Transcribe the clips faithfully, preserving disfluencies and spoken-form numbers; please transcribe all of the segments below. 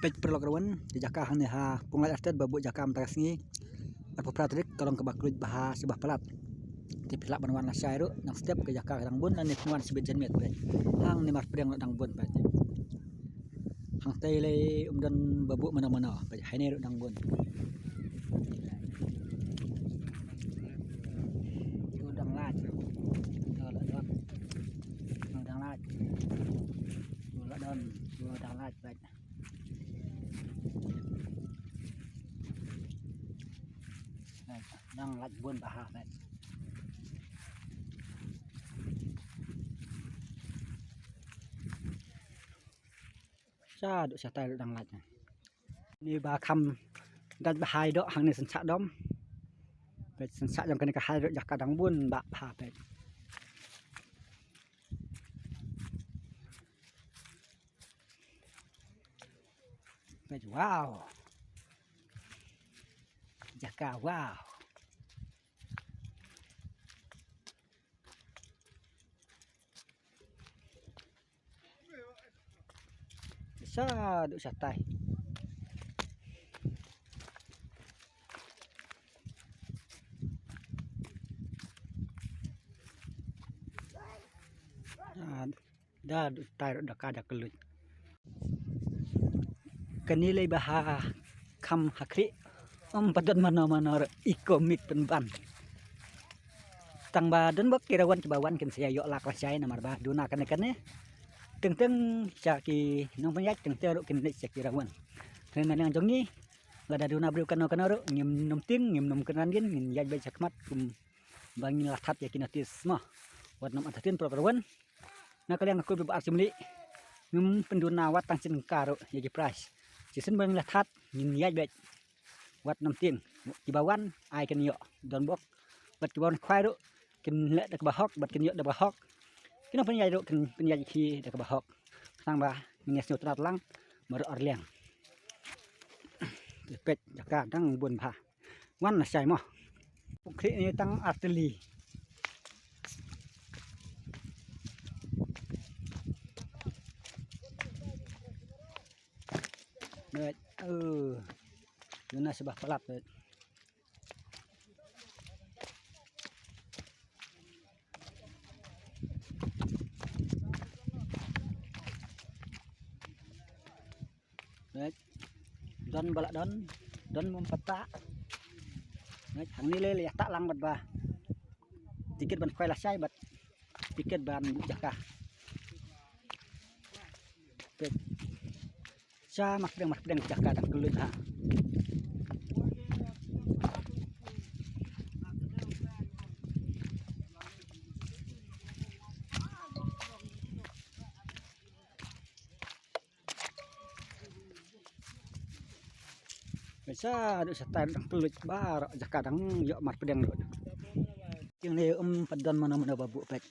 Peit paralok ruh wan, ka jaka hangne ha Punglaitlartet ba buh jaka mynta ka sngi. Arphew phra tarik ka long kaba kylluid bha sha ba palat. Te phi lah ban wan lashai ruh, nang step ka jaka ka dang bun, lane phin wan shibit janmiet peit. Hangne marpdeng ruh dang bun peit. Hangtei lei ym don ba buh mano mano, peit hangne ruh dang bun. Tu dang lait. Tu la don. Tu dang lait. Tu la don. Tu dang lait peit. Dang lait bun bha peit. Sha duh shatai dang lait. Ni ba kham dait bha ïa doh hangne shen sha dom. Peit shen sha jong kane ka hai doh jaka dang bun bha bha peit. Peit, wow. Jaka, wow. Sha duh shatai. Ah, da duh shatai ruh da ka da kylluid. Kane lei ba ha kham ha khlieh. Ym pat don mano mano ruh i komik pynban. Tang ba don bok ki rawan kiba wan kin sa ïa ïoh lak lashai namar ba duna kane kane. Teng teng sha ki nongpynïaid teng teng ruh kin leit sha ki rawan. Kane na liang jong ngi lada duna briew kano kano ruh ngim nym tieng ngim nym kynran dien ngin ïaid beit sha khmat kum ba ngin la thad ïa ki notice mo. Wat nym artatien paralok ruh wan. Na ka liang ka kut ba ar shim lih ngim pynduna wat tang shen ka ruh ïa ki prize. Shisien ba ngin la thad ngin ïaid beit. Wat nym tieng kiba wan ai kin ïoh don bok. Bad kiba wan khwai ruh kin leh da kaba hok bad kin ïoh da kaba hok. Ki nongpynïaid ruh kin pynïaid ïa ki da kaba hok. Khnang ba ngin ïa sngewtynnat lang baroh arliang. Peit jaka dang bun bha. Wan lashai mo. Pung khlieh ne tang ar tylli. Beit, eh, duna sha ba palat beit. Beit. Don ba la don, don mum pata. Beit, hangne lei lei ïa ta lang bad ba. Tiket ban khwai lashai bad tiket ban jaka. Beit. Sha marpdeng marpdeng jaka dang kylluid ha. Sha duh shatai dang kylluid baroh jaka dang ïoh marpdeng ruh. Tieng ne ym pat don mano mano ba buh peit.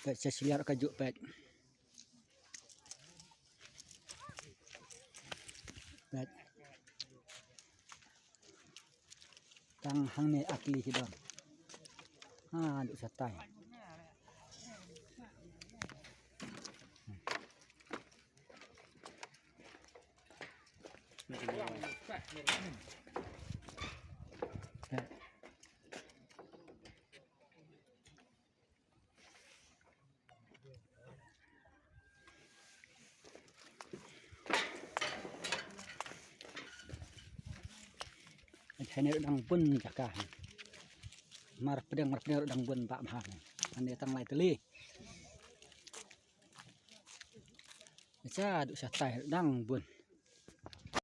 Peit sha shiliar ka juh peit. Peit. Tang hangne ar tylli hi don. Ha duh shatai. Hangne ruh dang bun jaka. Marpdeng marpdeng ruh dang bun bha bha. Hangne tang lai tylli. Sha duh shatai ruh dang bun.